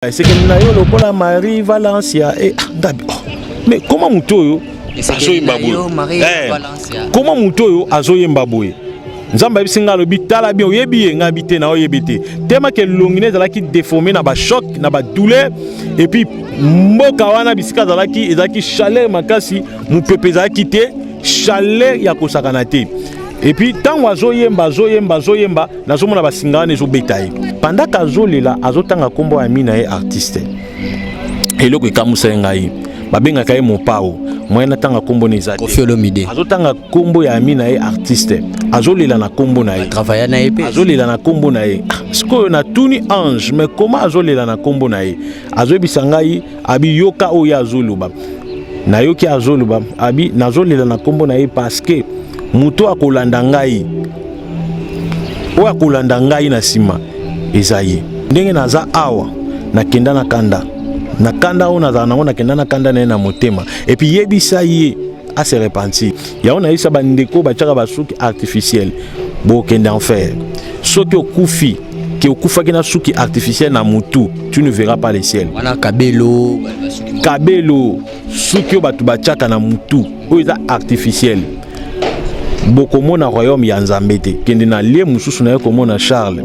Esekeli na yo lokola Marie Valencia e ah, ngabi, oh. Mais comment moto oyo azoyemba boye eh, comment moto oyo azoyemba boye? Nzambe ayebisi ngai, alobi: "Tala bien, oyebi ye?" Ngai bi te, na oyebi te. Temake elongi ne ezalaki déformé na bachoc, na badouleur. Et puis mboka wana bisika azalaki, ezalaki chaleur makasi, mopepe ezalaki te, chaleur ya kosakana te. Et puis ntango azoyemba, azoyemba, azoyemba, nazomona basinga wana ezobeta ye pendant azolela, azotanga nkombo ya mi na ye artiste. Eloko ekamwisa ye ngai, babengaka ye Mopao, moyen natanga nkombo na eza te. Koffi Olomide. Azotanga nkombo ya ami na ye artiste, azolela na nkombo na ye. Travailla na ye mpe. Azolela na nkombo na ye. Ah, sikoyo natuni ange: "Mais comment azolela na nkombo na ye?" Azoyebisa ngai, abi: "Yoka oyo azoloba." Nayoki azoloba, abi: "Nazolela na nkombo na ye parce que moto akolanda ngai, oyo akolanda ngai na nsima eza ye. Ndenge naza awa, nakenda na kanda, na kanda oyo nazala nango, nakenda na kanda na ye na motema. Et puis yebisa ye ase repentir." Yango nayebisa bandeko batiaka basuki artificiel: bokende enfer. Soki okufi ke okufaki na suki artificiel na mutu, tu ne verras pas le ciel. Wana kabelo. Kabelo, suki oyo bato batiaka na mutu oyo eza artificiel, bokomona royaume ya Nzambe te. Kende na lieu mosusu, na ye komona Charles,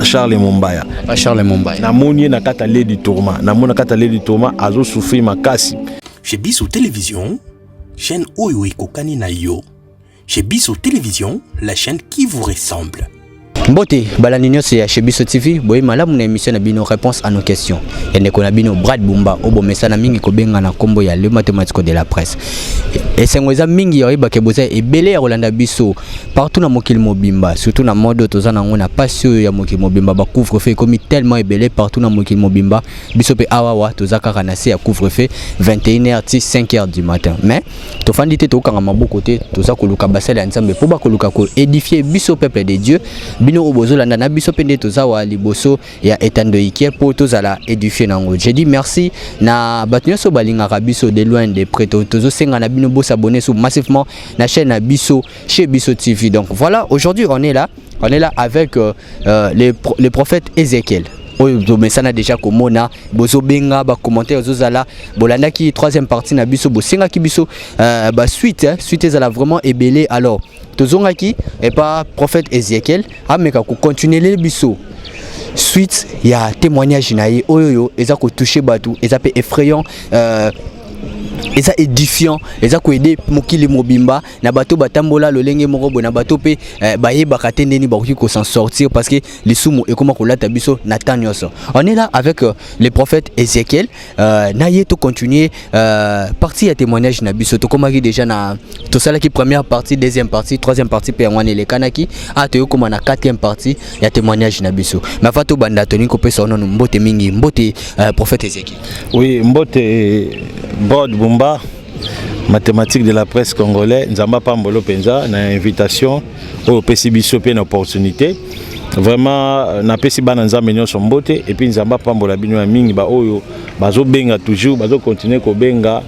Charles Mombaya. Papa Charles Mombaya. Namoni ye na kati ya lieu du tourment, namoni na kati ya lieu du tourment, azosouffrir makasi. Chez Biso Télévision, chaîne oyo ekokani na yo. Chez Biso Télévision, la chaîne qui vous ressemble. Mbote balandi nyonso ya Chez Biso TV, boye malamu na émission na bino Réponse à nos questions ya ndeko na bino Brad Bumba, oyo bomesana mingi kobenga na nkombo ya Le Mathématico de la Presse. Esengo eza mingi ya oyebake boza ebele ya kolanda biso partout na mokili mobimba, surtout na mode oyo toza nango na pasi oyo ya mokili mobimba. Bacouvre-feu ekomi tellement ebele partout na mokili mobimba. Biso mpe awawa toza kaka na se ya couvre-feu, 21h ti 5h du matin. Mais tofandi te, tokokanga maboko te, toza koluka basali ya Nzambe mpo bakoluka koédifier biso peuple de Dieu. Bino oyo bozolanda na biso mpe nde toza wa liboso ya etando ike mpo tozala édifié nango. Je dis merci na bato nyonso balingaka biso de loin, de près. Tozosenga na bino bosabonner so massivement na chaîne na biso Chez Biso TV. Donc voilà, aujourd'hui on est là, on est là avec les prophètes Ézéchiel oyo tomesana déjà komona. Bozobenga, bacommentaire ozozala. Bolandaki troisième partie na biso, bosengaki biso basuite, hein, suite ezala vraiment ebele. Alors tozongaki epa prophète Ézéchiel, ameka kocontinuer biso suite ya témoignage na ye oyo oyo eza kotouche bato, eza mpe effrayant, eza édifiant, eza koaider mokili mobimba na bato batambola lolenge moko boye, na bato mpe bayebaka te ndeni bakoki s'en sortir, parce que lisumu ekoma kolata biso na temps nyonso. On est là avec le prophète Ézéchiel na ye tocontinue partie ya témoignage na biso. Tokomaki déjà na, tosalaki première partie, deuxième partie, troisième partie mpe yango wana elekanaki. A toyokoma na quatrième partie ya témoignage na biso. Mais avant tobanda, tolingi kopesa nano mbote mingi. Mbote, prophète Ézéchiel. Oui, mbote Brod Bumba, mathématique de la presse congolais. Nzambe apambolo mpenza na invitation oyo opesi biso mpe na opportunité. Vraiment napesi bana Nzambe nyonso mbote. Et puis Nzambe apambola bino ya mingi, baoyo bazobenga toujours, bazocontinue kobenga.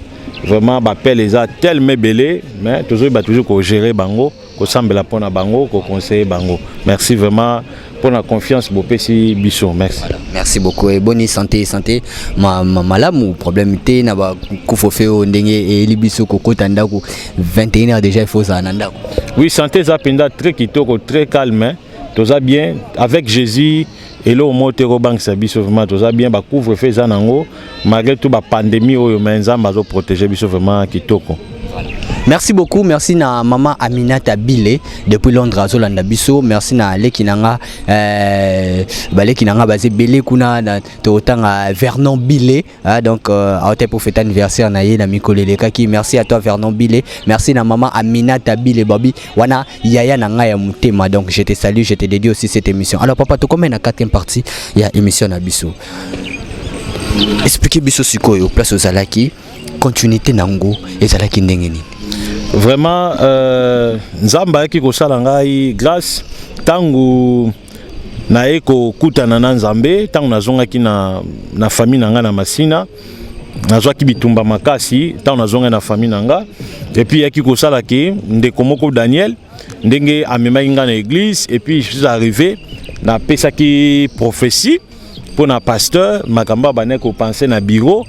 Vraiment baappel eza tellement ebele, mais tozoyeba toujours kogérer bango, kosambela mpona bango, koconseiller bango. Merci vraiment mpona confiance bopesi biso. Merci. Voilà. Merci beaucoup et bonne santé. Santé ma, ma, malamu, problème te na bacouvre-feu oyo ndenge eyeli biso kokota ndako 21 heures déjà, il faut ozala na ndako. Oui, santé eza mpenza très kitoko, très calme, toza bien avec Jésus. Eloko moko te kobangisa biso. Vraiment toza bien. Bacouvre-feu eza nango malgré tout bapandémie oyo, mais Nzambe azoprotéger biso vraiment kitoko. Merci beaucoup, merci na maman Aminata Bile depuis Londres, azolanda biso. Merci na leki nanga, baleki nanga baze bele kuna na totanga Vernon Bile, hein, donc aote pour fêter anniversaire na ye na mikolo elekaki. Merci à toi Vernon Bile. Merci na maman Aminata Bile Babi wana yaya na ngai ya motema. Donc je te salue, je te dédie aussi cette émission. Alors papa, tokomi na quatrième partie ya émission na biso. Expliquez biso sikoyo place ozalaki, continuité nango ezalaki ndenge nini? Vraiment Nzambe ayaki kosala ngai grâce ntango naye kokutana na Nzambe. Ntango nazongaki na famille na ngai na Masina, nazwaki bitumba makasi. Ntango nazongaki na famille na nga, et puis eyaki kosala ke ndeko moko Daniel, ndenge amemaki ngai na église, et puis je suis arrivé, napesaki prophétie. Mpo na pasteur, makambo abandaki kopenser na bureau.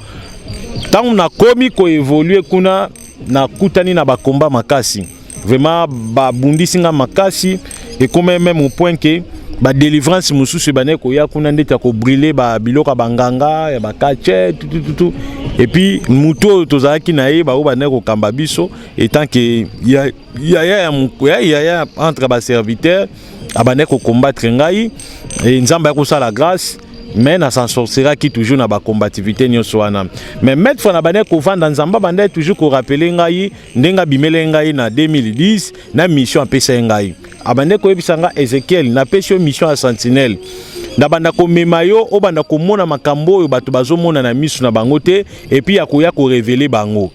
Ntango nakomi koévoluer kuna, nakutani na bakomba makasi. Vraiment, babundisi nga makasi. Ekomi même au point ke badélivrance mosusu ebandaki koya kuna, ndeti ya kobrûler babiloko ya banganga, ya bakache, tutututu. Et puis motu oyo tozalaki na ye, baoyo bandaki kokamba biso, étant ke yaya ya yaya entre baserviteur, abandaki kocombattre ngai. E Nzambe ayaki kosala grâce, mais na s'en sortiraki toujours na bacombativité nyonso wana. Mais maintes fois na bandaki kovanda, Nzambe abandaki toujours korappeler ngai ndenge abimeli ngai na 2010 na mission apesai ngai. Abandaki koyebisa nga: "Ezekiel, napesi yo mission ya sentinelle. Nabanda komema yo, obanda komona makambo oyo bato bazomona na miso na bango te, et puis ya koya korévéler bango.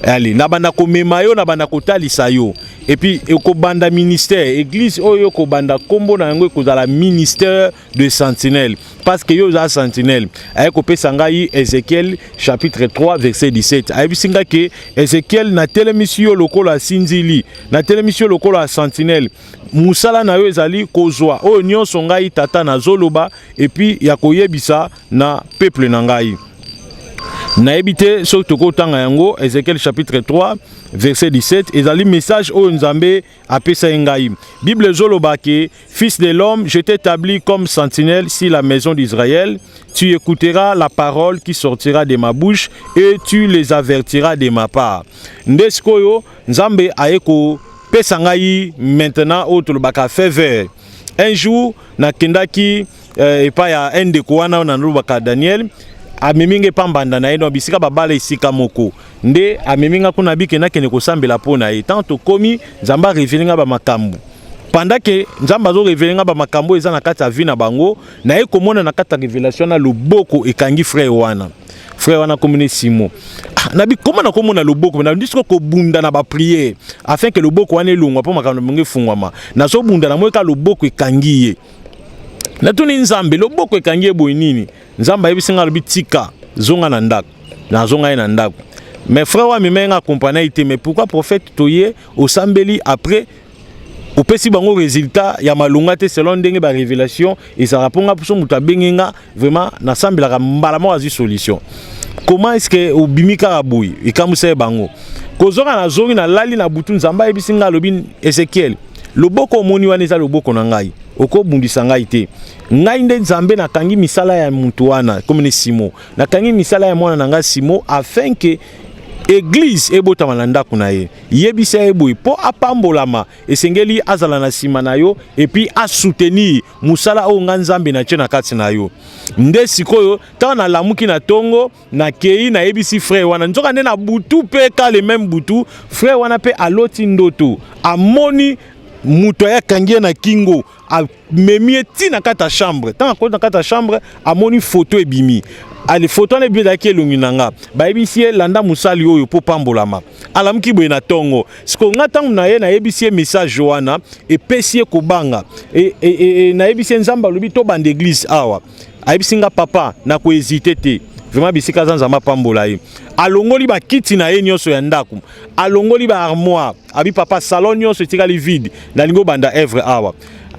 Ale, nabanda komema yo, nabanda kotalisa yo. Et puis ekobanda ministère, église oyo ekobanda, nkombo na yango ekozala ministère de sentinelle, parce que yo oza sentinelle." Aye kopesa ngai Ézéchiel chapitre 3 verset 17. Ayebisi ngai ke: "Ézéchiel, natelemisi yo lokola sinzili, natelemisi yo lokola sentinelle. Mosala na yo ezali kozwa oyo nyonso ngai tata nazoloba, et puis ya koyebisa na peuple na ngai." Nayebi te soki tokotanga yango. Ézéchiel chapitre 3 verset 17 ezali message oyo Nzambe apesa ye ngai. Bible ezoloba ke: "Fils de l'homme, je t'établis comme sentinelle sur la maison d'Israël. Tu écouteras la parole qui sortira de ma bouche et tu les avertiras de ma part." Nde sikoyo Nzambe aye kopesa ngai maintenant oyo tolobaka faveur. Un jour nakendaki epai ya ndeko wana oyo nalobaka, Daniel. Amemi nga epa mbanda na ye, donc bisika babala esika moko. Nde amemi nga kuna, bike nakende kosambela mpo na ye. Ntango tokomi, Nzambe arévéler nga bamakambo. Pendant ke Nzambe azorévéler nga bamakambo eza na kati ya vie na bango, naye komona na kati ya révélation na loboko ekangi frère wana. Frère wana komini Simo. Ah, nabi koma nakomona loboko, nandi siko kobunda na baprière afin ke loboko wana elongwa, mpo makambo na bango efungwama. Nazobunda, na moyeka loboko ekangi ye. Natuni Nzambe: "Loboko ekangi ye boye, nini?" Nzambe ayebisi nga, alobi: "Tika, zonga na ndako." Nazonga ye na ndako, mais frère oyo amemai nga accompagner ye te. "Mais pourquoi, prophète, toye, osambeli, après opesi bango résultat ya malonga te?" Selon ndenge barévélation ezalaka mpo nga, mposo moto abengi nga, vraiment nasambelaka mbala moko, azwi solution. Comment est ce que obimi kaka boye? Ekamwisa ye bango. Kozonga, nazongi, nalali na butu, Nzambe ayebisi nga, alobi: "Ezekiel, loboko omoni wana eza loboko na ngai, okobundisa ngai te. Ngai nde Nzambe nakangi misala ya mutu wana komene Simo, nakangi misala ya mwana na ngai Simo, afin ke église ebotama na ndako na ye. Yebisa ye boye: mpo apambolama, esengeli azala na nsima na yo et puis asoutenir mosala oyo nga Nzambe natie na kati na yo." Nde sikoyo ntango nalamuki na ntongo, nakei, nayebisi frère wana. Nzoka nde na butu mpe ka le même butu, frère wana mpe aloti ndoto, amoni moto ayakangi ye na kingo, amemi ye ti na kati ya chambre. Ntango akoti na kati ya chambre, amoni foto ebimi. Ale, foto wana ebimi, ezalaki elongi na nga. Bayebisi ye: "Landa mosali oyo mpo pambolama." Alamuki boye na ntongo. Sikoyo nga, ntango na ye nayebisi ye message wana, epesi ye kobanga. E, nayebisi ye: "Nzambe alobi tobanda église awa." Ayebisi nga: "Papa, nakohésiter te." Vraiment, bisika aza, Nzambe apambola ye. Alongoli bakiti na ye nyonso ya ndako, alongoli baarmoire, abi: "Papa, salon nyonso etikali vide, nalingi obanda œuvre awa."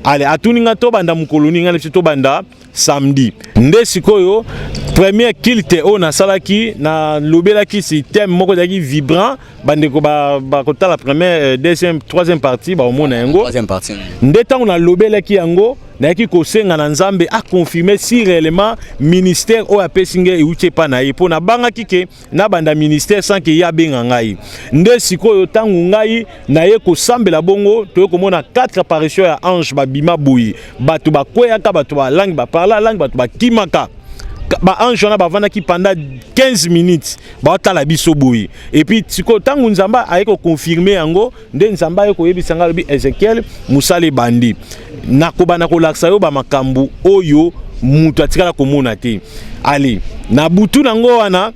Ale, atuni nga: "Tobanda mokolo nini?" Nga na biso: "Tobanda samedi." Nde sikoyo premier culte oyo nasalaki, nalobelaki si thème moko ezalaki vibrant. Bandeko bakotala première, deuxième, troisième partie, baomona yango. Troisième partie. Nde ntango nalobelaki yango, nayaki kosenga na Nzambe aconfirme si réellement ministère oyo apesi ngai euti epa na ye, mpo nabangaki ke nabanda ministère sans ke ye abenga ngai. Nde sikoyo ntango ngai naye kosambela bongo, toye komona quatre apparition ya ange. Babima boye, bato bakweyaka, bato balangue baparler langue, bato bakimaka. Baange wana bavandaki pendant 15 minutes, baotala biso boye. Et puis sikoyo ntango Nzambe aye koconfirmer yango, nde Nzambe aye koyebisa ngai, alobi: "Ezekiel, mosala ebandi. Nakobanda kolakisa yo bamakambo oyo moto atikala komona te." Ale, na butu nango wana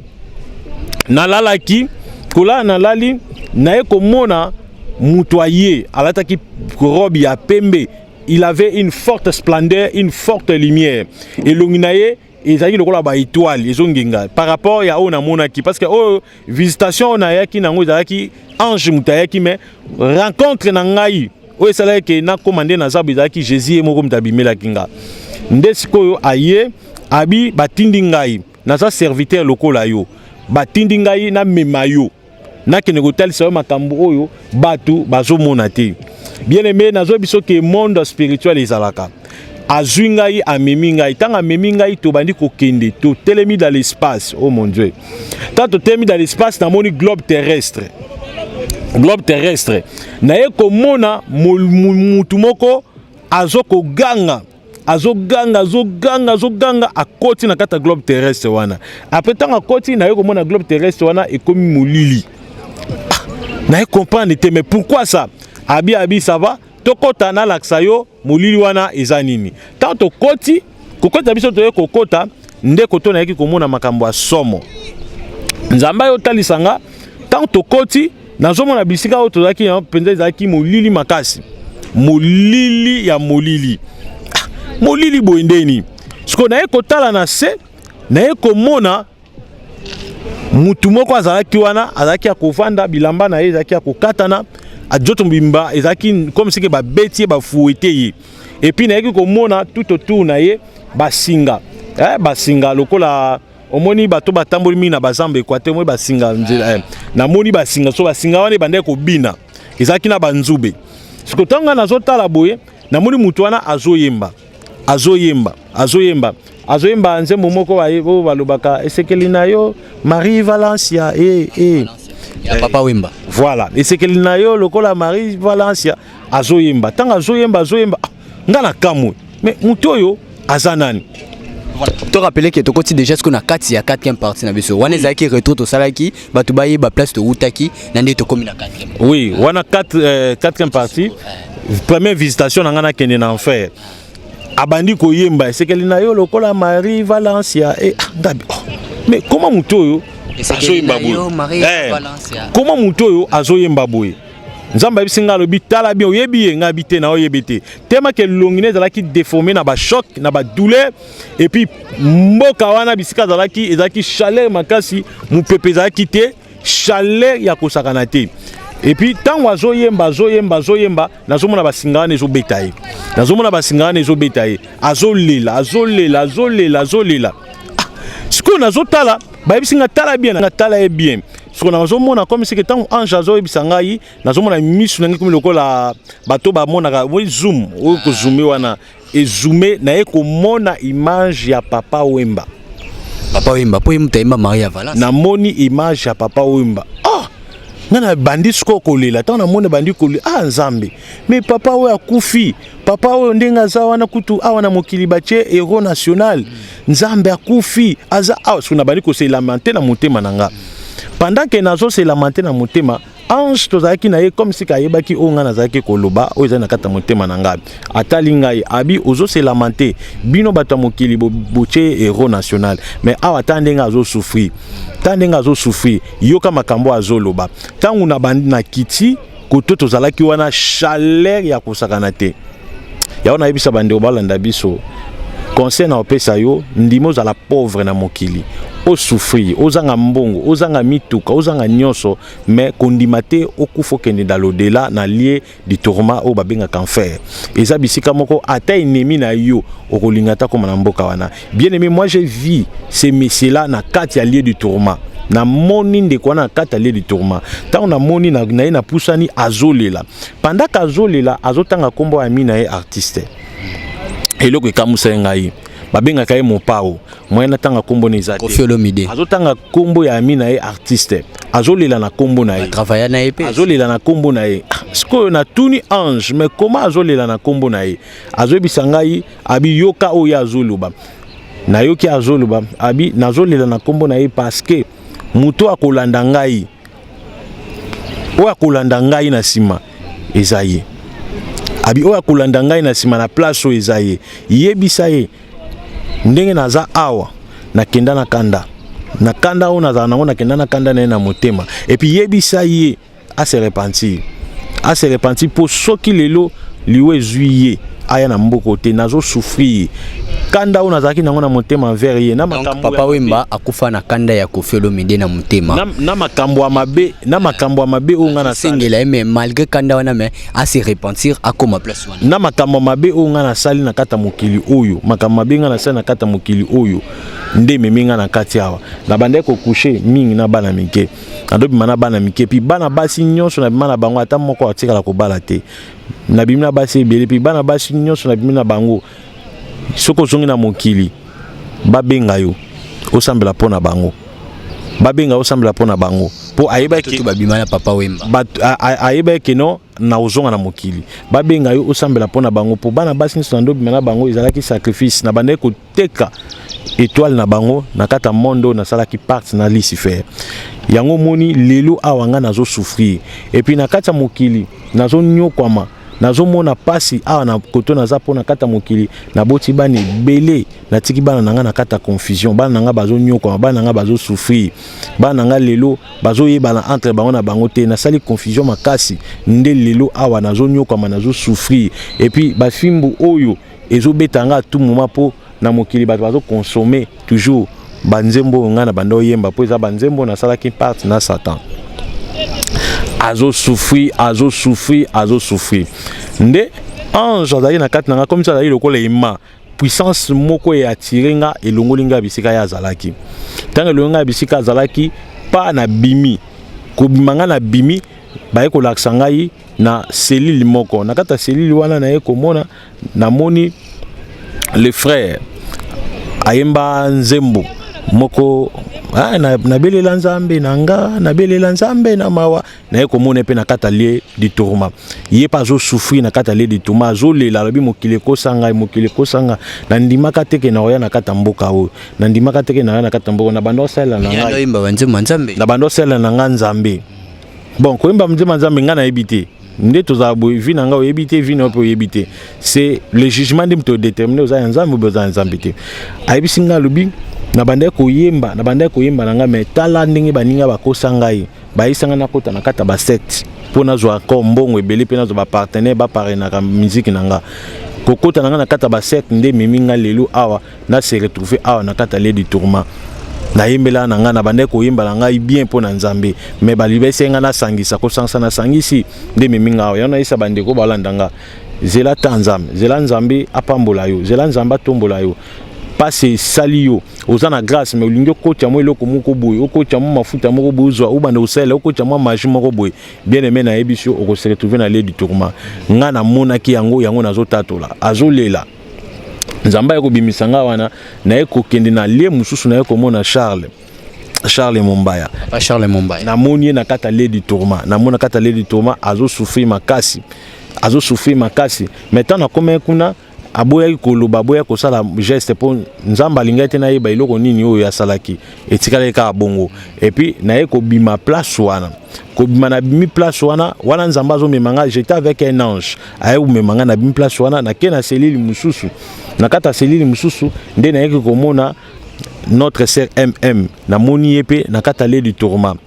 nalalaki, kolala nalali, naye komona moto aye, alataki robe ya pembe. Il avait une forte splendeur, une forte lumière. Elongi na ye ezalaki lokola baétoile ezongenga par rapport ya oyo namonaki, parce que oyo visitation oyo nayaki nango ezalaki ange moto ayaki, mais rencontre na ngai oyo esalaki ke nakóma nde naza boye, ezalaki Jésus ye moko moto abimelaki nga. Nde sikoyo aye, Abi batindi ngai, naza serviteur lokola yo, batindi ngai namema yo, nakende kotalisa yo makambo oyo bato bazomona te. Bien aimé, nazoyebi biso ke monde spirituel ezalaka. Azwi ngai, amemi ngai. Ntango amemi ngai, tobandi kokende, totelemi dans l'espace. Oh mon Dieu, ntango totelemi dans l'espace, namoni globe terrestre. Globe terrestre, naye komona mutu moko azokoganga, azoganga, azoganga, azoganga. Akoti na kati ya globe terrestre wana. Après, ntango akoti, naye komona globe terrestre wana ekomi molili. Ah, naye comprendre te, mais pourquoi ça? Abi ça va, tokɔta, nalakisa yo molili wana eza nini. Ntango tokoti, kokota biso, toye kokota nde koto, nayaki komona makambo ya somo. Nzambe ayo otalisa nga. Ntango tokoti, nazomona bisika oyo tozalaki mpenza ezalaki molili makasi, molili ya molili. Ah, molili boye ndeni? Sikoyo naye kotala na se, naye komona mutu moko azalaki wana, azalaki ya kovanda, bilamba na ye ezalaki ya kokatana, nzoto mobimba ezalaki comme sike babeti ye, bafouetter ye. Et puis nayaki komona tout autour na ye basinga, basinga lokola omoni bato batamboli mingi na bazamba Équateur, omoni basinga nzela, Namoni basinga, so basinga wana ebandaki kobina, ezalaki na banzube. Siko ntango ngai nazotala boye, namoni mutu wana azoyemba, azoyemba, azoyemba, azoyemba nzembo moko oyo balobaka esekeli na yo Marie Valencia, eh. Ya Papa Wemba. Voilà, esekeli na yo lokola Marie Valencia. Azoyemba. Ntango azoyemba, azoyemba, ah, nga na kamwe, mais motu oyo aza nani? To rappeler ke tokoti déjà sikoyo na kati ya quatrième partie na biso. Wana ezalaki retour tosalaki, bato bayeba place towutaki na nde tokómi na quatrième. Oui, wana quatrième partie, première visitation na ngai, nakende na enfer. Abandi koyemba esekeli na yo lokola Marie Valencia. Ah, ngabi, oh, mais comment motu oyo azoyemba boye? Comment motu oyo azoyemba boye? Nzambe ayebisi ngai, alobi: "Tala bien, oyebi ye?" Ngai abi te, na oyebi te. Temake elongi ne ezalaki déformé na bachoc, na badouleur. Et puis mboka wana, bisika azalaki, ezalaki chaleur makasi, mopepe ezalaki te, chaleur ya kosakana te. Et puis ntango azoyemba, azoyemba, azoyemba, nazomona basinga wana ezobeta ye, nazomona basinga wana ezobeta ye, azolela, azolela, azolela, azolela. Ah, sikoyo nazotala, bayebisi nga: "Tala bien." Natala ye bien. Sikoyo nazomona comme sike ntango ange azoyebisa ngai, nazomona misu na ngai komi lokola bato bamonaka moi zoom oyo kozoomer wana, ezoomer, naye komona image ya Papa Wemba. Papa Wemba, mpo ye moto ayemba Maria Valence. Namoni image ya Papa Wemba. Ah, nga na bandi sikoyo kolela. Ntango namoni, bandi kolela: "Ah Nzambe, mais papa oyo akufi, papa oyo ndenge aza wana kutu awa na mokili batie héros national. Nzambe, akufi, aza awa." Soki nabandi kose lamenter na motema na nga, pendant ke nazose lamenter na motema, ange tozalaki na ye, comme sika ayebaki oyo ngai nazalaki koloba, oyo ezali na kati ya motema na ngai, atali ngai, abi: "Ozose lamenter, bino bato ya mokili botie héros national, mais awa ata ndenge azosouffrir, ta ndenge azosouffrir, yoka makambo azoloba." Ntango na bandi na kiti koto tozalaki wana, chaleur ya kosakana te. Yango nayebisa bandeko balanda biso, conseil na opesa yo: ndima ozala pauvre na mokili, osouffrir, ozanga mbongo, ozanga mituka, ozanga nyonso, mais kondima te okufa, okende dans l'au-delà, na lieu du tourment oyo babengaka enfer. Eza bisika moko ata ennemi na yo okolinga ata koma na mboka wana. Bien aimé, moi j'ai vu ce monsieur là na kati ya lieu du tourment. Namoni ndeko wana na kati ya lieu du tourment. Ntango namoni na ye, napusani, azolela. Pendant azolela, azotanga nkombo ya ami na ye artiste. Eloko ekamusa ye ngai, babengaka ye Mopao, moyen natanga nkombo na eza te. Koffi Olomide. Azotanga nkombo ya ami na ye artiste, azolela na nkombo na ye. Travailla na ye mpe. Azolela na nkombo na ye. Ah, sikoyo natuni ange: "Mais comment azolela na nkombo na ye?" Azoyebisa ngai, abi: "Yoka oyo azoloba." Nayoki azoloba, abi: "Nazolela na nkombo na ye parce que moto akolanda ngai, oyo akolanda ngai na nsima eza ye." Abi: "Oyo akolanda ngai na nsima na place oyo eza ye. Yebisa ye ndenge naza awa, nakenda na kanda, na kanda oyo nazala nango, nakenda na kanda na ye na motema. Et puis yebisa ye ase repentir, ase repentir, mpo soki lelo liwa ezwi ye, aya na mboka te. Nazosouffrir." Kanda oyo nazalaki nango na motema envers ye, na Donc makambo Papa ya mabe. Wemba akufa na kanda ya Koffi Olomide na motema. Na makambo ya mabe, na makambo ya mabe oyo nga nasali. Sengela ye, mais malgré kanda wana, mais ase repentir, akoma place wana. Na makambo ya mabe oyo nga nasali na kati ya mokili oyo, makambo mabe nga nasali na kati ya mokili oyo nde ememi nga na kati awa. Nabandaki kocoucher mingi na bana mike, nadobima na bana mike, puis bana basi nyonso nabima na bango, ata moko atikala kobala te. Nabimi na basi ebele, puis bana basi nyonso nabimi na bango, soki ozongi na mokili, babenga yo osambela mpo na bango, babenga osambela mpo na bango, mpo ayebaki Toto babima na Papa Wemba. Ayebaki no na ozonga na mokili, babenga yo osambela mpo na bango, mpo bana basi nyonso na ndobima na bango ezalaki sacrifice. Na bandaki koteka étoile na bango na kati ya monde oyo nasalaki pacte na Lucifer. Yango omoni lelo awa nga nazosouffrir, et puis na kati ya mokili nazonyokwama, nazomona pasi awa na koto naza, mpo na kati ya mokili naboti bana ebele, natiki bana na nga na kati ya confusion. Bana na nga bazonyokwama, bana na nga bazosouffrir, bana na nga lelo bazoyebana entre bango na bango te. Nasali confusion makasi, nde lelo awa nazonyokwama, nazosouffrir, et puis bafimbu oyo ezobeta nga à tout moment, mpo na mokili bato bazoconsommer toujours banzembo oyo ngai na banda oyemba, mpo eza banzembo nasalaki pacte na Satan. Azosouffrir, azosouffrir, azosouffrir, nde ange azalaki na kati na nga, comme ça azalaki lokola ema puissance moko eattirer nga, elongoli nga bisika ye azalaki. Ntango elongoli nga bisika azalaki, pa na bimi, kobima nga na bimi, baye kolakisa ngai na cellule moko. Na kati ya cellule wana, naye komona, namoni le frère ayemba nzembo moko, ah, nabelela Nzambe na nga, nabelela Nzambe na mawa. Naye komona mpe na kati ya lieu du tourment, ye mpe azosouffrir na kati ya lieu du tourment, azolela, alobi: "Mokili ekosa ngai, mokili ekosa ngai. Nandimaka te ke na koya na kati ya mboka oyo, nandimaka te ke na koya na kati ya mboka. Na banda osalela na ngai." Oyemba banzembo ya Nzambe. Na banda osalela na ngai Nzambe. Bon, koyemba nzembo ya Nzambe, ngai nayebi te nde tozala boye. Vie na ngai oyebi te, vie na yo mpe oyebi te. C'est le jugement nde moto odéterminer oza ya Nzambe obe oza ya Nzambe te. Ayebisi ngai, alobi: "Na bandaki koyemba, na bandaki koyemba na ngai, mais tala ndenge baninga bakosa ngai, bayebisa ngai nakota na kati ya basecte mpo nazwa encore mbongo ebele mpe nazwa bapartenaire baparrainaka musique na nga. Kokota na ngai na kati ya basecte nde ememi ngai lelo awa, na se retrouve awa na kati ya lieu du tourment. Nayembela na ngai, na bandaki koyemba na ngai bien mpo na Nzambe, mais balibesi ngai nasangisa, kosangisa nasangisi nde ememi ngai awa. Yango nayesa bandeko balanda nga: zela ta Nzambe, zela Nzambe apambola yo, zela Nzambe atombola yo. Pasi esali yo, oza na grâce, mais olingi okotya mwa eloko moko boye, okotya mwa mafuta moko boye, ozwa obanda kosalela, okotya mwa magie moko boye. Bien aimé, nayebi yo, okose retrouver na lieu du tourment. Ngai namonaki yango, yango nazotatola." Azolela, Nzambe aye kobimisa nga wana, naye kokende na lieu mosusu, naye komona Charles Mombaya. Papa Charles Mombaya. Namoni ye na kati ya lieu du tourment, namoni na kati ya lieu du tourment, azosouffrir makasi, azosouffrir makasi. Mais ntango nakomaki kuna, aboyaki koloba, aboyaki kosala geste, mpo Nzambe alingaki te nayeba eloko nini oyo asalaki. Etikalaki kaka bongo. Et puis naye kobima place wana, kobima, nabimi place wana. Wana Nzambe azomema nga, j'étais avec un ange, aye komema nga, nabimi place wana, nake na cellule mosusu. Na kati ya cellule mosusu nde nayeki komona notre sœur MM. Namoni ye mpe na kati ya lieu du tourment.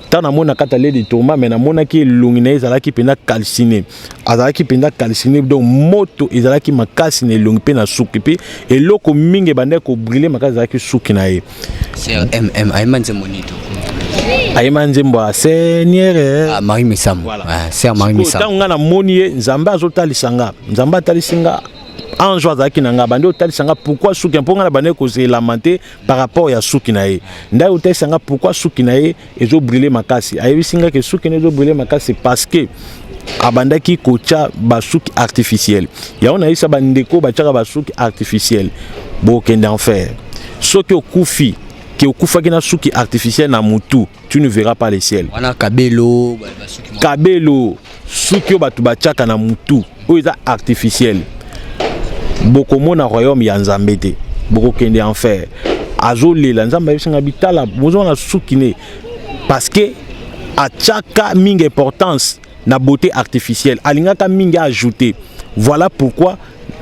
Ntango namoni na kati ya lieu du tourment, mais namonaki elongi na ye ezalaki mpenza calciné, azalaki mpenza calciné, donc moto ezalaki makasi na elongi mpe na suki, mpe eloko mingi ebandaki kobrûler makasi ezalaki suki na ye. Sœur MM ayemba nzembo nini to? Ayemba nzembo ya Seigneur. Ah, Marie Misamu. Voilà. Ah, sœur Marie Misamu. Ntango nga namoni ye, Nzambe azotalisa nga, Nzambe atalisi nga, ange azalaki na nga, bandi otalisa nga pourquoi suki, mpo nga na bandaki kozelama te par rapport ya suki na ye. Ndai otalisa nga pourquoi suki na ye ezobrûler makasi. Ayebisi nga ke suki na ye ezobrûler makasi parce que abandaki kotya basuki artificiel. Yango nayebisa bandeko batiaka basuki artificiel: bokende enfer. Soki okufi ke okufaki na suki artificiel na mutu, tu ne verras pas le ciel. Wana kabelo basuki Kabelo, suki oyo bato batiaka na mutu oyo eza artificiel, bokomona royaume ya Nzambe te, bokokende enfer. Azolela, Nzambe ayebisinga bitala bozomona suki ne, parce que atiaka mingi importance na beauté artificielle, alingaka mingi ajouter. Voilà pourquoi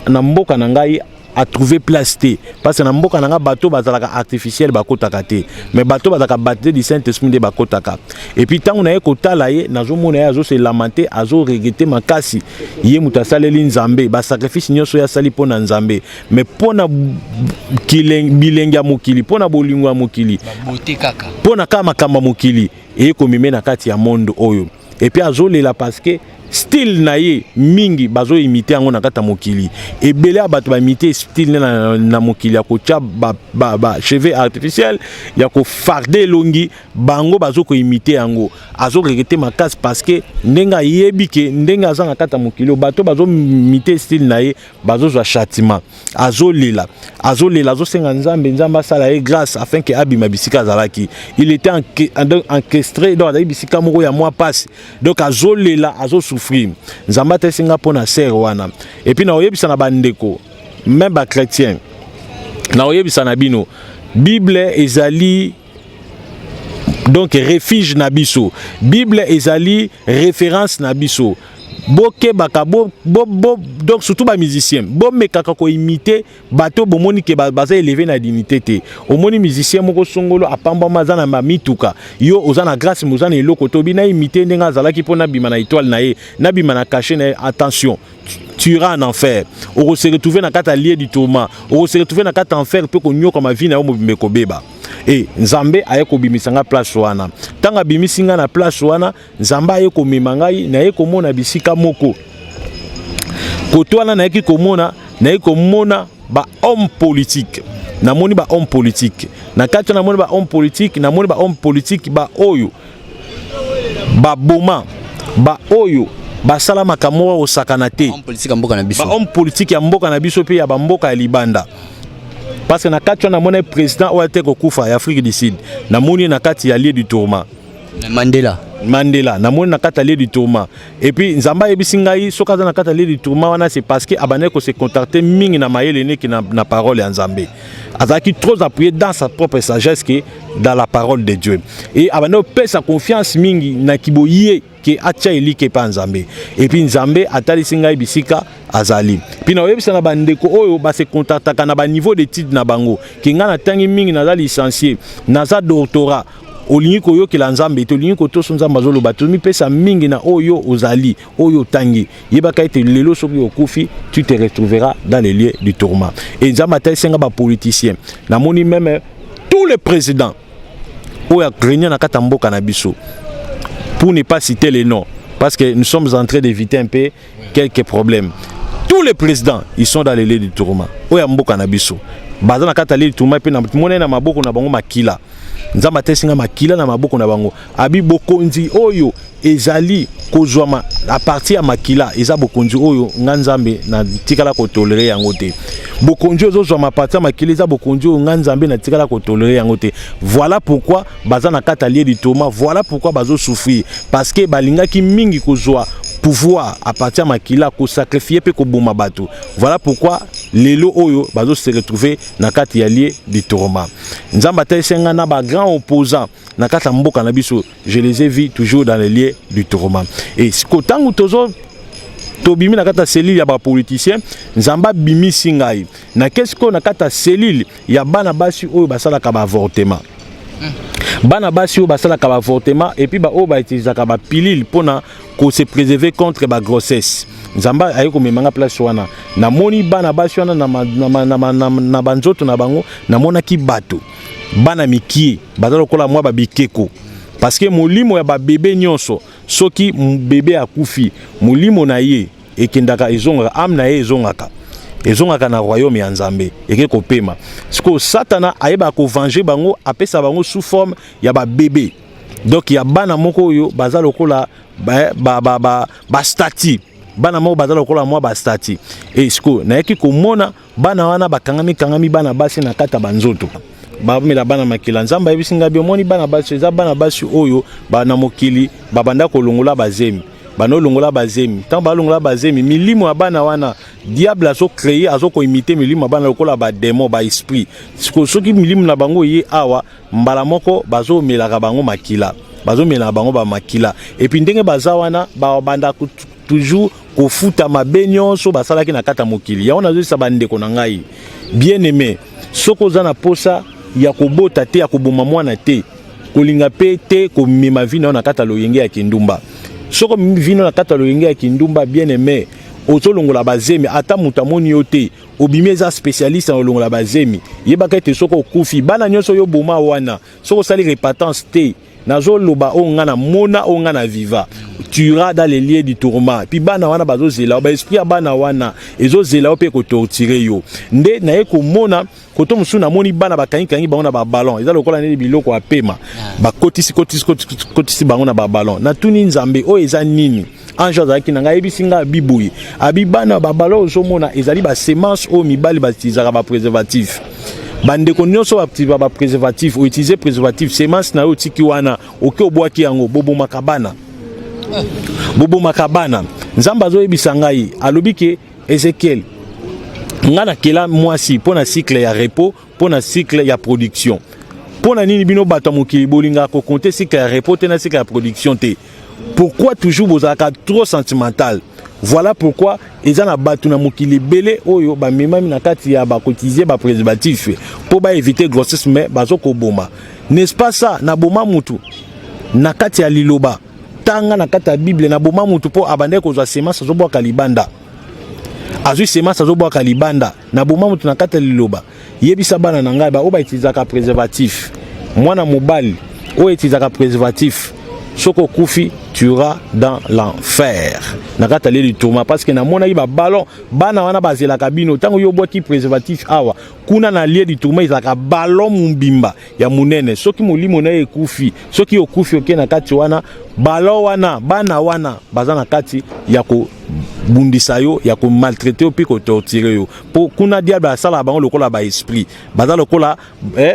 na mboka na ngai Atrouve place te, parce que na mboka na nga bato bazalaka artificiel bakotaka te, mais bato bazalaka baptisé du Saint Esprit nde bakotaka. Et puis ntango na ye kotala ye, nazomona ye azose lamenter, azoregretter makasi. Ye moto asaleli Nzambe basacrifice nyonso oyo asali mpo na Nzambe, mais mpo na bilenge ya mokili, mpo na bolingo ya mokili, mpo na kaka makambo ya mokili eye komeme na kati ya monde oyo. Et puis azolela parce que style na ye mingi bazoimiter yango na kati ya mokili. Ebele ya bato baimiter style na mokili ya kotia ba cheveux artificiel, ya kofarder elongi, bango bazokoimiter yango. Azoregretter makasi parce que ndenge ayebi ke ndenge aza na kati ya mokili oyo, bato bazoimiter style na ye bazozwa châtiment. Azolela, azolela, azosenga Nzambe, Nzambe asala ye grâce afin ke abima bisika azalaki. Il était encastré, donc azalaki bisika moko ya mwa pasi, donc azolela, azosouffrir. Nzambe atesinga mpo na sœur wana. Et puis na oyebisa na bandeko, même bachrétien, na oyebisa na bino, Bible ezali donc refuge na biso, Bible ezali référence na biso. Bokebaka bo, bo, bo, donc surtout bamusicien, bomekaka koimiter bato bomoni ke baza élevé na dignité te. Omoni musicien moko songolo apambwama, aza na bamituka, yo oza na grâce mais oza na eloko te, obi naimiter ndenge azalaki mpo nabima na étoile na ye, nabima na cachet na ye. Attention, tu iras en enfer, okose retrouver na kati ya lieu du tourment, okose retrouver na kati ya enfer mpe konyokama, vie na yo mobimba ekobeba. E Nzambe aye kobimisa nga place wana. Ntango abimisi nga na place wana, Nzambe aye komema ngai, naye komona bisika moko. Kote wana nayaki komona, naye komona bahomme politique. Namoni bahomme politique na kati wana, namoni bahomme politique, namoni bahomme politique baoyo baboma, baoyo basala makambo moko kosakana te. Homme politique ya mboka na biso? Bahomme politique ya mboka na biso mpe ya bamboka ya libanda, parce que na kati wana namoni président oyo ate kokufa ya Afrique du Sud, namoni ye na kati ya lieu du tourment. Mandela? Mandela, namoni na kati ya lieu du tourment. Et puis Nzambe ayebisi ngai, soki aza na kati ya lieu du tourment wana, c'est parce que abandaki kose contenter mingi na mayele neki na parole ya Nzambe. Azalaki trop appuyé dans sa propre sagesse que dans la parole de Dieu, et abandaki kopesa confiance mingi na kiboye ke atia elike epa Nzambe. Et puis Nzambe atalisi ngai bisika azali. Puis na oyebisa na bandeko oyo base contentaka na baniveau d'étude na bango ke ngai natangi mingi, naza licencié, naza doctorat, olingi koyokela Nzambe te, olingi kotoso Nzambe azoloba, tomipesa mingi na oyo ozali, oyo otangi, yebaka ete lelo soki okufi, tu te retrouveras dans les lieux du tourment. Et Nzambe atalisi nga bapoliticien, namoni même tous les présidents oyo arégner na kati ya mboka na biso, pour ne pas citer les noms, parce que nous sommes en train d'éviter un peu quelques problèmes. Tous les présidents, ils sont dans les lieux du tourment oyo ya mboka na biso, baza na kati ya lieu du tourment. Mpe mona na maboko na bango makila. Nzambe atesi nga makila na maboko na bango. Abi bokonzi oyo ezali kozwama à partir ya makila eza bokonzi oyo nga Nzambe natikala kotolérer yango te. Bokonzi oyo ezozwama à partir ya makila eza bokonzi oyo nga Nzambe natikala kotolérer yango te. Voilà pourquoi baza na kati ya lieu du tourment, voilà pourquoi bazosouffrir, parce que balingaki mingi kozwa pouvoir à partir ya makila, kosacrifier mpe koboma bato. Voilà pourquoi lelo oyo bazose retrouver na kati ya lieu du tourment. Nzambe atalisi nga na bagrand opposant na kati ya mboka na biso, je les ai vus toujours dans les lieux du tourment. Et siko ntango tozo tobimi na kati ya cellule ya bapoliticien, Nzambe abimisi ngai, nake sikoyo na kati ya cellule ya bana basi oyo basalaka baavortement, bana basi oyo basalaka baavortement et puis baoyo bautilisaka bapilule mpona kose préserver contre bagrossesse. Nzambe aye komema nga place wana, namoni bana basi wana na banzoto na bango, namonaki bato bana mikie baza lokola mwa babikeko, parce que molimo ya babebe nyonso, soki bebe akufi, molimo na ye ekendaka, ezongaka, âme na ye ezongaka na royaume ya Nzambe, eke kopema. Sikoyo Satana ayebaka kovenger bango, apesa bango sous forme ya babebe, donc ya bana moko oyo baza lokola bastatue ba, ba, ba, bana moko baza lokola mwa bastatue. E sikoyo nayaki komona bana wana bakangami kangami, bana basi na kati ya banzoto, bamela bana makila. Nzambe ayebisi ngai bi omoni bana basi, eza bana basi oyo na mokili babanda kolongola bazemi, banolongola bazemi. Ntango balongola bazemi, milimo ya bana wana, diable azocréer, azokoimiter milimo ya bana lokola badémon, baesprit. Sikoyo soki milimo na bango ye awa, mbala moko bazomelaka bango makila, bazomelaka bango bamakila. Et puis ndenge baza wana, babanda toujours kofuta mabe nyonso basalaki na kati ya mokili. Yango nazoyebisa bandeko na ngai bien aimé, soki oza na posa ya kobota te, ya koboma mwana te, kolinga mpe te komema vie na yo na kati ya loyenge ya kindumba. Soki omemi vie na yo na kati ya loyenge ya kindumba, bien aimé, ozolongola bazemi. Ata moto amoni yo te, obimi eza spécialiste na kolongola bazemi, yebaka ete soki okufi, bana nyonso oyo oboma wana, soki osali repentance te, nazoloba oyo nga namona, oyo nga na viva, tu iras dans les lieux du tourment. Puis bana wana bazozela yo, baesprit ya bana wana ezozela yo mpe kotorturer yo. Nde naye komona koto mosusu, namoni bana bakangikangi bango na baballon, eza lokola nini, biloko ya pema, bakotisi kotisi kotisi bango na baballon. Natuni Nzambe: oyo eza nini? Ange azalaki na ngai ayebisi ngai, abi boye, abi bana baballon ozomona ezali basemence oyo mibali bautilisaka bapréservatif. Bandeko nyonso bautilisaka bapréservatif, outiliser préservatif, semence na yo otiki wana, oke obwaki yango, bobomaka bana, bobomaka bana. Nzambe azoyebisa ngai, alobi ke: Ezekiel, ngai nakela mwasi mpo na cycle ya repos, mpo na cycle ya production. Mpo na nini bino bato ya mokili bolingaka kocompter cycle ya repos te na cycle ya production te? Pourquoi toujours bozalaka trop sentimental? Voilà pourquoi eza na bato na mokili ebele oyo bamemami na kati ya bakoutiliser bapréservatif mpo baéviter grossesse, mais bazokoboma, n'est-ce pas? Ça, naboma mutu na kati ya liloba, tanga na kati ya Bible, naboma mutu mpo abandaki kozwa semence, azobwaka libanda, azwi semence, azobwaka libanda. Naboma mutu na kati ya liloba. Yebisa bana na ngai baoyo bautilisaka préservatif, mwana mobali oyo utilisaka préservatif, soki okufi, tu iras dans l'enfer, na kati ya lieu du tourment, parce que namonaki baballon. Bana wana bazelaka bino ntango yo obwaki préservatif awa. Kuna na lieu du tourment ezalaka ballon mobimba ya monene. Soki molimo na ye ekufi, soki okufi, oke na kati wana, ballon wana, bana wana baza na kati ya kobundisa yo, ya komaltraiter yo mpe kotorturer yo, mpo kuna diable asalaka bango lokola baesprit, baza lokola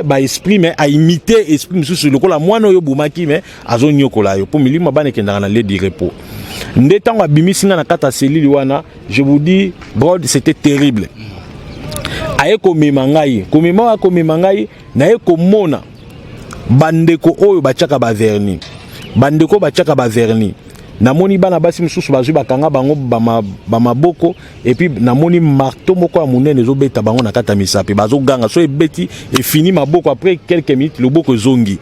baesprit, mais aimiter esprit mosusu, lokola mwana oyo obomaki, mais azonyokola yo, mpo milimo ya bana ekendaka na lieu du repos. Nde ntango abimisi nga na kati ya cellule wana, je vous dis, brod, c'était terrible. Aye komema ngai, komema oyo akomema ngai, naye komona bandeko oyo batiaka bavernis, bandeko oyo batiaka bavernis. Namoni bana basi mosusu bazwi, bakanga bango bamaboko, et puis namoni marteau moko ya monene ezobeta bango na kati ya misapi, bazoganga. So ebeti, efini maboko, après quelques minutes loboko ezongi,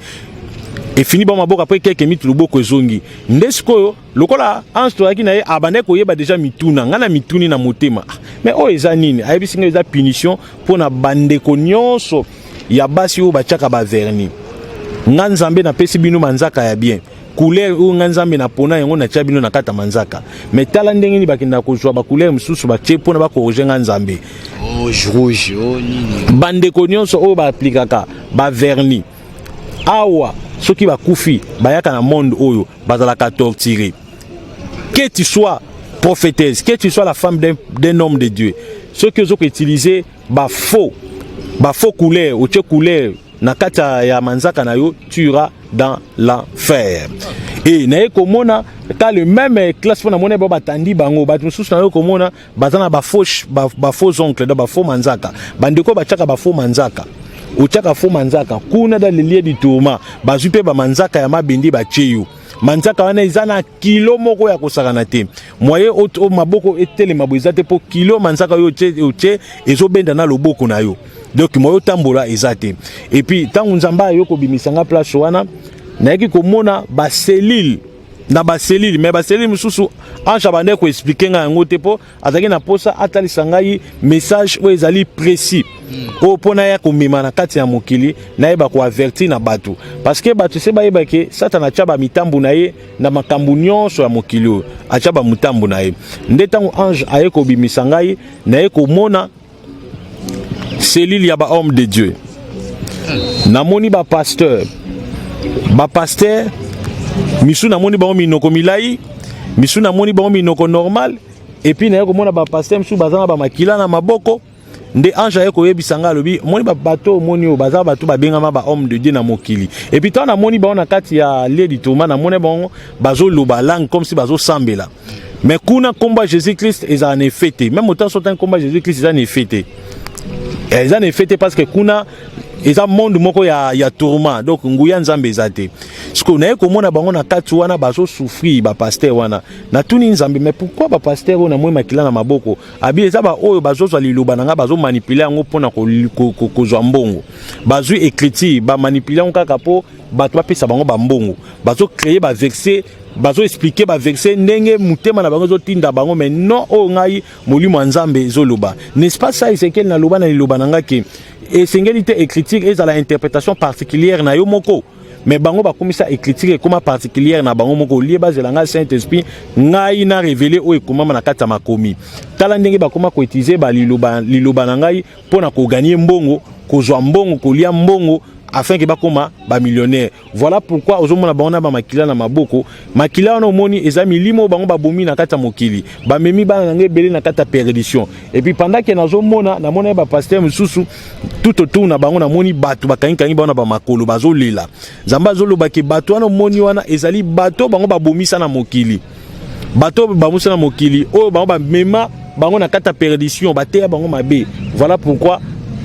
efini bango maboko, après quelques minutes loboko ezongi. Nde sikoyo lokola ange tozalaki na ye abandaki koyeba déjà mituna, ngai na mituni na motema: ah, mais oyo eza nini? Ayebisi ngai eza punition mpo na bandeko nyonso ya basi oyo batiaka bavernis. Nga Nzambe napesi bino manzaka ya bien, couleur oyo nga Nzambe napona yango, natia bino na kati ya manzaka, mais tala ndenge nini bakendaka kozwa bacouleur mosusu batie mpona bacorriger nga Nzambe. Rouge, rouge, oh nini? Bandeko nyonso oyo baaplikaka bavernis awa, soki bakufi, bayaka na monde oyo, bazalaka torturé. Que tu sois prophétesse, que tu sois la femme d'un homme de Dieu, soki ozo koutiliser bafaux couleur, otie couleur na kati ya manzaka na yo, tu iras dans l'enfer. E naye komona ka le même classe, mpo namoni bao batandi bango, bato mosusu naye komona baza na bafaux bafaux ongles, donc bafaux manzaka. Bandeko batiaka bafaux manzaka, otiaka faux manzaka, kuna dans le lieu du tourment bazwi mpe bamanzaka ya mabende, batie yo manzaka wana, eza na kilo moko ya kosakana te. Moye o maboko etelema boye eza te, mpo kilo manzaka oyo otie ezobenda na loboko na yo, donc moye otambola eza te. Et puis ntango Nzambe ayo kobimisa nga place wana, nayaki komona bacellule na bacellule, mais bacellule mosusu ange abandaki koexpliquer ngai yango te, mpo azalaki na mposa atalisa ngai message oyo ezali précis, oyo mpo naya komema na kati ya mokili, nayeba koavertir na bato, parce que bato se bayeba ke Satana atya bamitambu na ye na makambo nyonso ya mokili oyo, atya bamutambu na ye. Nde ntango ange aye kobimisa ngai, naye komona cellule ya bahomme de Dieu. Namoni bapasteur, bapasteur misu, namoni bango minoko milai, misu namoni bango minoko normal. Et puis naye komona bapasteur misusu baza na bamakila na maboko. Nde ange aye koyebisa ngai, alobi: omoni bato, omoni oyo baza bato babengama bahomme de Dieu na mokili. Et puis ntango namoni bango na kati ya lieu du tourment, namoni bango bazoloba langue comme si bazosambela, mais kuna nkombo ya Jésus Christ ezala na effet te. Même autant so otangi nkombo ya Jésus Christ, eza na effet te, eza na effet te, parce que kuna Eza monde moko ya tourment, donc nguya Nzambe eza te. Sikoyo naye komona bango na kati wana bazosouffrir, bapasteur wana. Natuni Nzambe: mais pourquoi bapasteur oyo namoi makila na maboko? Abi eza baoyo bazozwa liloba na ngai, bazomanipuler yango mpona kozwa mbongo. Bazwi écriture, bamanipuler yango kaka mpo bato bapesa bango bambongo. Bazocréer baverset, bazoexpliquer baverset ndenge motema na bango ezotinda bango, mais non oyo ngai molimo ya Nzambe ezoloba. N'est-ce pas ça, Ezekiel? Naloba na liloba na ngai ke esengeli te écriture ezala interprétation particulière na yo moko, mais bango bakomisa écriture ekóma particulière na bango moko. Olie bazela ngai Saint Esprit, ngai na révéler oyo ekomama na kati ya makomi. Tala ndenge bakóma koutiliser baliloba, liloba na ngai mpo na kogagner mbongo, kozwa mbongo, kolia mbongo, afin ke bakóma bamillionnaire. Voilà pourquoi ozomona bango na bamakila na maboko. Makila wana omoni eza milimo oyo bango babomi na kati ya mokili, bamemi bana na ngai ebele na kati ya perdition. Et puis pendant ke nazomona, namona ye bapasteur mosusu tout autour na bango, namoni bato bakangikangi bango na bamakolo, bazolela. Nzambe azoloba ke bato wana omoni wana ezali bato bango babomisa na mokili, bato oyo babomisa na mokili, oyo bango bamema bango na kati ya perdition, bateya bango mabe. Voilà pourquoi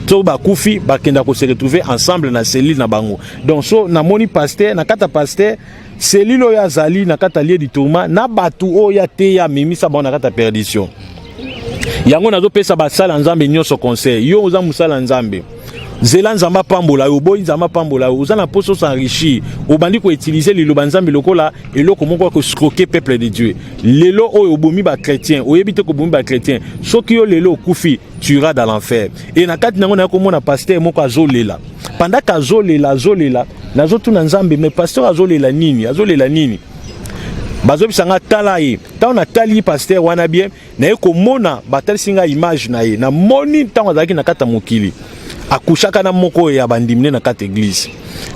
so bakufi, bakenda kose retrouver ensemble na cellule na bango. Donc so namoni pasteur na kati ya pasteur, cellule oyo azali na kati ya lieu du tourment na bato oyo ateya, amemisa bango na kati ya perdition. Yango nazopesa basala ya Nzambe nyonso conseil: yo oza mosala ya Nzambe, zela Nzambe apambola yo. Oboyi Nzambe apambola yo, oza na mposa os'enrichir, obandi koutiliser liloba Nzambe lokola eloko moko ya koescroquer peuple de Dieu. Lelo oyo obomi bachrétien, oyebi te kobomi bachrétien. Soki yo lelo okufi, tu iras dans l'enfer. E na kati nango naye komona pasteur moko azolela. Pendant ke azolela, azolela, nazotuna Nzambe: mais pasteur azolela nini? Azolela nini? Bazobisa nga: tala ye. Ntango natali pasteur wana bien, naye komona batalisi nga image na ye. Namoni ntango azalaki na kati ya mokili, akushaka na moko ya bandimi ne na kati église.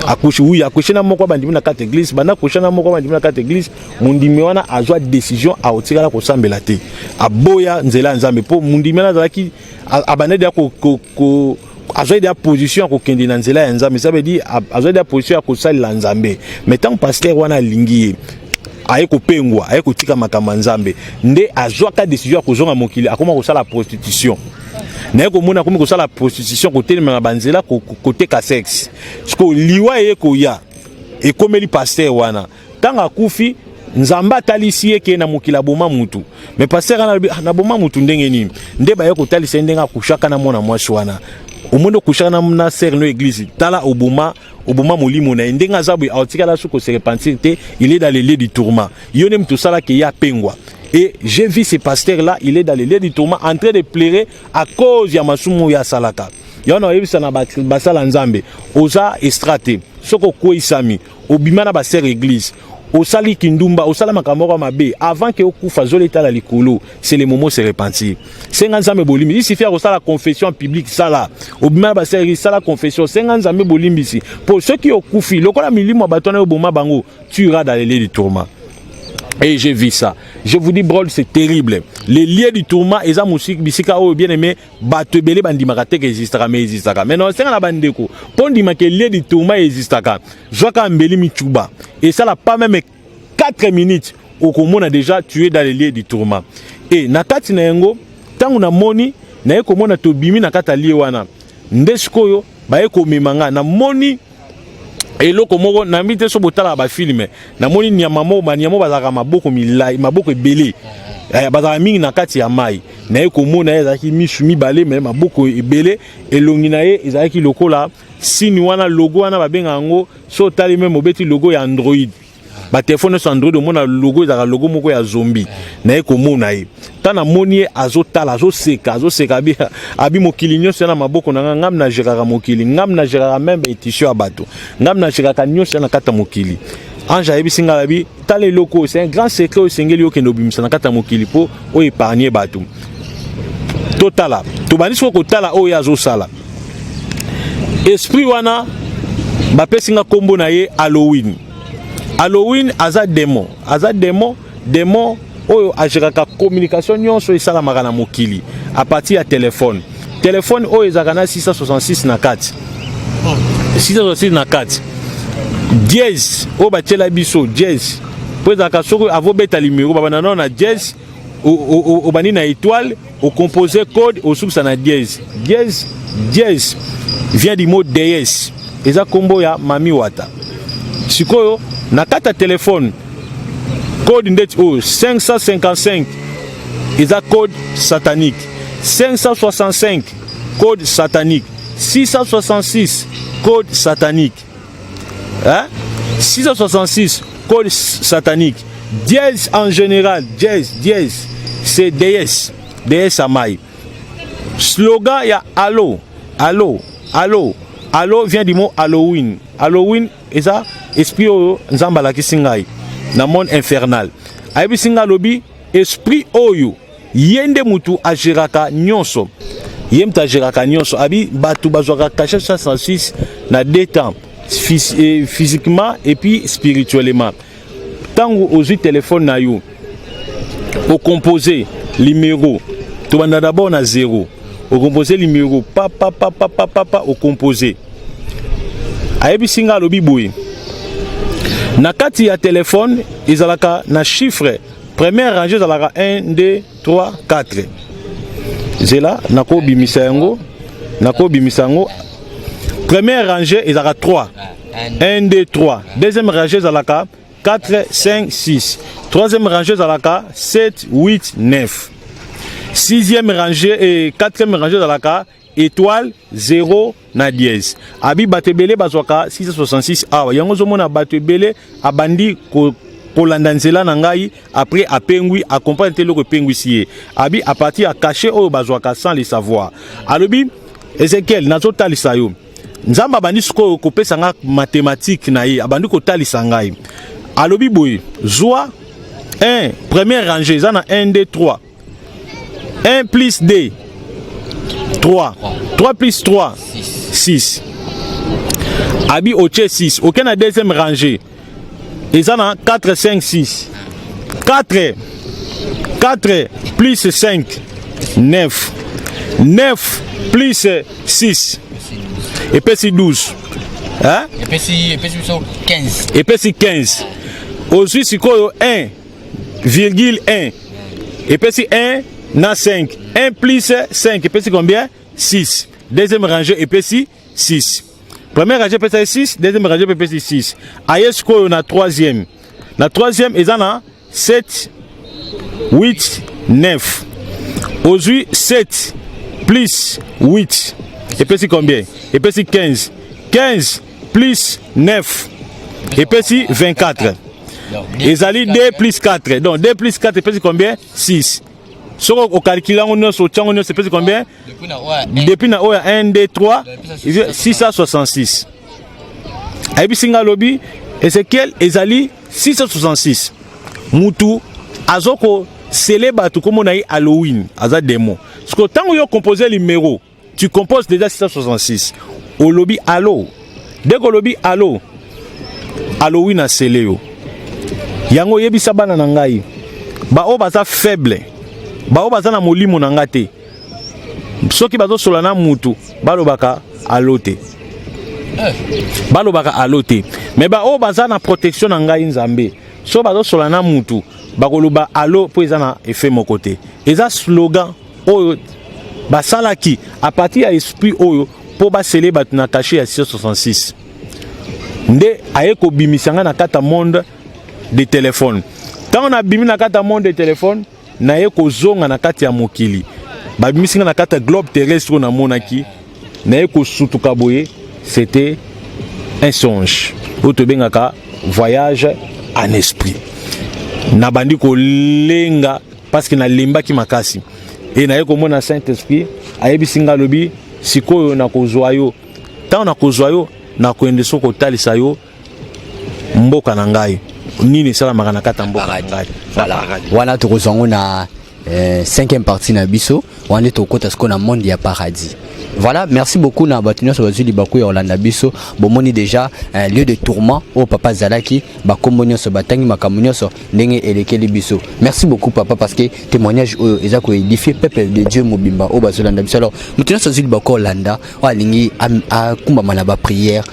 Akushi, oui, akushe na moko ya bandimi na kati église. Banda akusha na moko ya bandimi na kati église, mondimi wana azwa décision, aotikala kosambela te, aboya nzela ya Nzambe, mpo mondimi wana azalaki abandaki ya ko azwaki deya position ya kokende na nzela ya Nzambe. Ça veut dire azwaki deya position ya kosalela Nzambe. Mais ntango pasteur wana alingi ye, aye kopengwa, aye kotika makambo ya Nzambe, nde azwaka décision ya kozonga mokili, akoma kosala prostitution. Naye komona akomi kosala prostitution, kotelema na banzela, koteka sexe. Siko liwa eye koya, ekomeli pasteur wana. Ntango akufi, Nzambe atalisi ye ke na mokili aboma mutu. Mais pasteur wana alobi: "Ah, naboma mutu ndenge nini?" Nde baye kotalisa ye ndenge akushaka na mwana mwasi wana. Omoni, okushaka na sœur na église, tala, oboma, oboma molimo na ye. Ndenge aza boye, aotikala so kose repentir te, il est dans le lieu du tourment. Yo nde moto osalaki ye apengwa. Et j'ai vu ce pasteur là, il est dans le lieu du tourment, en train de pleurer à cause ya masumu oyo asalaka. Yango na oyebisa na basala Nzambe: oza extra te. Soki okweyisami, obima na basœur église, osali kindumba, osala makambo moko mabe, avant ke okufa, zoletala likolo, c'est le moment se repentir, senga Nzambe bolimbisi. Il suffit ya kosala confession en public. Sala, obima na basœur église, sala confession, senga Nzambe bolimbisi, mpo soki okufi, lokola milimo ya bato wana oboma bango, tu iras dans le lieu du tourment. Et j'ai vu ça. Je vous dis, brol, c'est terrible. Les lieux du tourment, eza musique, bisika oyo, bien aimé, bato ebele bandimaka te ke existaka, mais existaka. Mais non, senga na bandeko, mpo ndimaka lieu du tourment existaka, zwaka mbeli michuba. Et ça, pas même 4 minutes, okomona déjà tu es dans les lieux du tourment. Et na kati na yango, ntango namoni, naye komona tobimi na kati ya lieu wana, nde sikoyo baye komema nga, namoni eloko moko nambi te. So botalaka bafilm, namoni nyama moko, banyama bazalaka maboko milai, maboko ebele, bazalaka mingi na kati ya mai. Naye komona ye, ezalaki misu mibale mais maboko ebele. Elongi na ye ezalaki lokola signe wana, logo wana babengaka yango. So otali même, obeti logo ya Android, batelefone nyonso Android, omona logo ezalaka logo moko ya zombi. Naye komona ye. Ntango namoni ye, azotala, azoseka, azoseka, abi mokili nyonso ya na maboko na nga. Ngam na géraka mokili, ngam na géraka même étition ya bato, ngam na géraka nyonso ya na kati ya mokili. Ange ayebisi ngai, abi: tala eloko oyo, c'est un grand secret oyo esengeli okende obimisa na kati ya mokili mpo oyo épargne bato. Totala, tobandi sikoyo kotala oyo azosala. Esprit wana bapesi nga nkombo na ye Halloween. Halloween aza démon, aza démon, démon oyo agéraka communication nyonso esalamaka na mokili à partir ya telefone. Telefone oyo ezalaka na 666 na kati, 666 na kati, dièse oyo batiela biso dièse, mpo ezalaka soki avobeta numéro, babanda nano na dièse, obandi na étoile, ocompose code, osukisa na dièse, dièse, dièse. vient du mot déesse, eza nkombo ya Mami Wata. Sikoyo na kati ya telefone, code ndeti oyo 555 eza code satanique, 565 code satanique, 666 code satanique, hein? 666 code satanique. Dièse en général, dièse, dièse, c'est déesse, déesse ya mai. Slogan ya allo, allo, allo, allo vient du mot Halloween. Halloween eza esprit oyo Nzambe alakisi ngai na monde infernal. Ayebisi ngai, alobi esprit oyo, ye nde mutu agéraka nyonso, ye mutu agéraka nyonso. Abi bato bazwaka cachet 666 na deux temps, physiquement et puis spirituellement. Ntango ozwi telefone na yo, ocompose numéro, tobanda d'abord na 0, ocompose numéro pa pa pa pa pa pa pa, ocompose. Ayebisi nga, alobi boye: na kati ya telefone ezalaka na chiffre, première rangée ezalaka 1, 2, 3, 4. Zela, nakobimisa yango, nakobimisa yango. Première rangée ezalaka 3, 1, 2, 3. Deuxième rangée ezalaka 4, 5, 6. Troisième rangée ezalaka 7, 8, 9. Sixième rangée et quatrième rangée ezalaka étoile, 0 na dièse. Abi bato ebele bazwaka 666 awa. Yango ozomona bato ebele abandi kolanda nzela na ngai, après apengwi, acomprendre te eloko epengwisi ye. Abi à partir ya cachet oyo bazwaka sans le savoir. Alobi: Ezekiel, nazotalisa yo. Nzambe abandi sikoyo kopesa nga mathématique na ye, abandi kotalisa ngai. Alobi boye: zwa 1, première rangée eza na 1, 2, 3. 1 plus 2, 3. 3 plus 3, 6. Abi otie 6, oke na deuxième rangée, eza na 4, 5, 6. 4, 4 plus 5, 9. 9 plus 6 epesi 12, hein? Epesi biso 15. Epesi 15. Ozwi sikoyo 1 virgule 1 epesi 1 na 5. 1 plus 5 epesi combien? 6. Deuxième rangée epesi 6. Première rangée epesi 6, deuxième rangée epesi 6. Aye sikoyo na troisième. Na troisième eza na 7, 8, 9. Ozwi 7 plus 8 epesi combien? Epesi 15. 15 plus 9 epesi 24. Ezali 2 plus 4, donc 2 plus 4 epesi combien? 6. Soki ocalculer yango nyonso, otia yango nyonso, epesi combien? Depuis na oyo ya 1, 2, 3, 666. Ayebisi nga, alobi: Ezekiel, ezali 666. Mutu azokosele bato, kombo na ye Halloween, aza démon. Parce ntango yo compose numéro, tu composes déjà 666, olobi allo. Dès olobi allo, Halloween asele yo. Yango oyebisa bana na ngai, baoyo baza faible, baoyo baza na molimo na nga te, soki bazosola na mutu, balobaka allo te, balobaka allo te. Mais baoyo baza na protection na ngai Nzambe, so bazosola na mutu, bakoloba allo, mpo eza na effet moko te. Eza slogan oyo basalaki à partir ya esprit oyo mpo basele bato na cachet ya 666. Nde aye kobimisa ngai na kati ya monde de téléphone. Ntango nabimi na kati ya monde de téléphone, naye kozonga na kati ya mokili. Babimisi ngai na kati ya globe terrestre oyo namonaki, naye kosutuka boye. C'était un songe oyo tobengaka voyage en esprit. Nabandi kolenga parce que nalembaki makasi. E naye komona Saint Esprit, ayebisi ngai, alobi: sikoyo nakozwa yo. Ntango nakozwa yo, nakoende so kotalisa yo mboka na ngai, nini esalamaka na kati ya mboka na ngai. Voilà, wana tokozwa yango na cinquième partie na biso. Wana nde tokota sikoyo na monde ya paradis. Voilà, merci beaucoup na bato nyonso bazwi libaku ya kolanda biso. Bomoni déjà lieu de tourment oyo papa azalaki, bakombo nyonso batangi, makambo nyonso ndenge elekeli biso. Merci beaucoup, papa, parce que témoignage oyo eza koédifier peuple de Dieu mobimba oyo bazolanda biso. Alors moto nyonso azwi libaku ya kolanda, oyo alingi akumbama na baprière.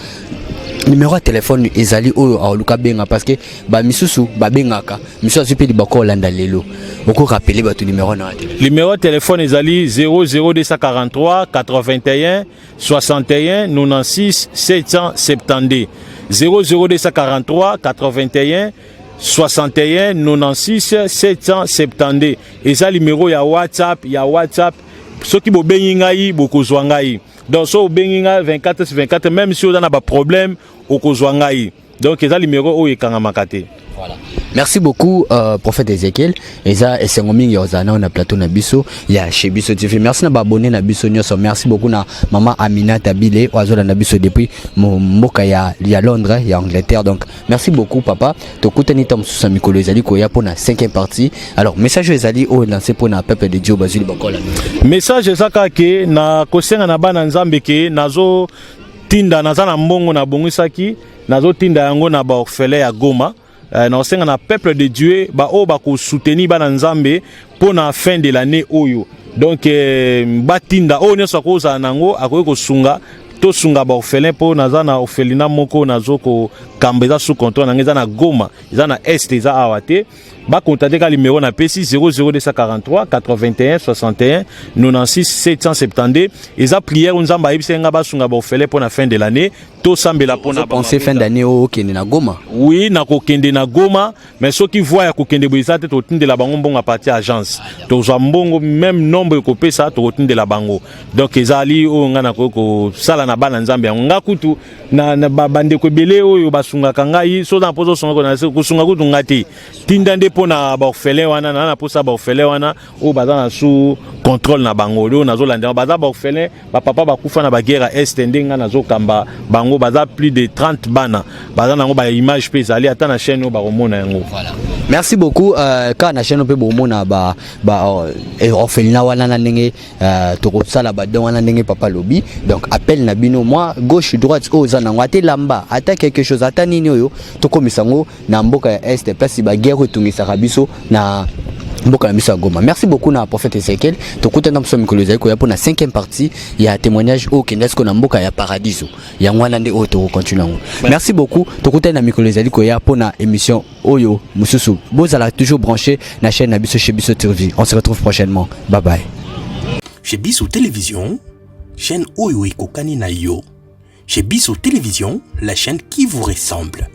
Numéro ya telefone ezali oyo aoluka benga, parce que bamisusu babengaka, misusu azwi mpe libako olanda lelo. Okorappeler bato numéro na ya telefone? Numéro ya telefone ezali 00243 81 61 96 772, 00243 81 61 96 772. Eza numéro ya WhatsApp, ya WhatsApp. Soki bobengi ngai, bokozwa ngai. Donc so obengi ngai 24 sur 24, même si oza na baproblème, okozwa ngai. Donc eza numéro oyo ekangamaka te. Voilà. Merci beaucoup, prophète Ezekiel. Eza esengo mingi ozala nao na plateau na biso ya Chez Biso TV. Merci na baabonné na biso nyonso. Merci beaucoup na mama Aminata Bile oyo azolanda biso depuis mboka ya Londres, ya Angleterre. Donc merci beaucoup, papa. Tokutani ta mosusu ya mikolo ezali koya mpona cinquième partie. Alors, message oyo ezali oyo lancé mpona peuple de Dieu bazwi bakola? Message eza kaka ke na kosenga na bana Nzambe ke nazotinda, naza na mbongo nabongisaki, nazotinda yango na baorphelin ya Goma. Na kosenga na peuple de Dieu baoyo bakosoutenir bana Nzambe mpo na fin de l'année oyo. Donc batinda oyo nyonso akozala nango, akoki kosunga, tosunga baorphelin, mpo naza na orphelinat moko nazo kokamba, eza sous contrôle na ngai, eza na Goma, eza na Est, eza awa te. Bacontacte ka numéro napesi, 00243 81 61 96 772. Eza prière oyo Nzambe ayebisi nga, basunga baorphelin mpo na fin de l'année, tosambela mpona. Pense fin d'année oyo okende na Goma? Oui, nakokende na Goma, mais soki voie ya kokende boye eza te, totindela bango mbongo à partir agence, tozwa mbongo, même nombre ekopesa, tokotindela bango. Donc ezali oyo ngai nakoki kosala na bana Nzambe. Yango nga kutu na bandeko ebele oyo basungaka ngai, so na mposa osunga, kosunga kutu nga te, tinda nde mpo na baorphelin wana. Na mposa baorphelin wana oyo baza na sous contrôle na bango, oyo nazolanda, baza baorphelin, bapapa bakufa na baguerre ya Est. Nde ngai nazokamba bango, baza plus de 30 bana, baza nango baimage mpe ezali ata na chaîne oyo, bakomona yango. Voilà. Merci beaucoup. Kaka na chaîne mpe bomona ba orphelinat wana na ndenge tokosala badon wana, ndenge papa lobi. Donc appel na bino, moi gauche, droite, oyo oza nango, ata elamba, ata quelque chose, ata nini oyo, tokomisa yango na mboka ya Est, place baguerre oyo etungisaka biso na mboka na biso ya Goma. Merci beaucoup na prophète Ezekiel. Tokutana biso mikolo ezali koya mpona cinquième partie ya témoignage oyo okenda sikoyo na mboka ya Paradiso. Yango wana nde oyo tokocontinue yango. Merci beaucoup. Tokutani na mikolo ezali koya mpona émission oyo mosusu. Bozala toujours branché na chaîne na biso, Chez Biso TV. On se retrouve prochainement. Bye bye. Chez Biso Télévision, chaîne oyo ekokani na yo. Chez Biso Télévision, la chaîne qui vous ressemble.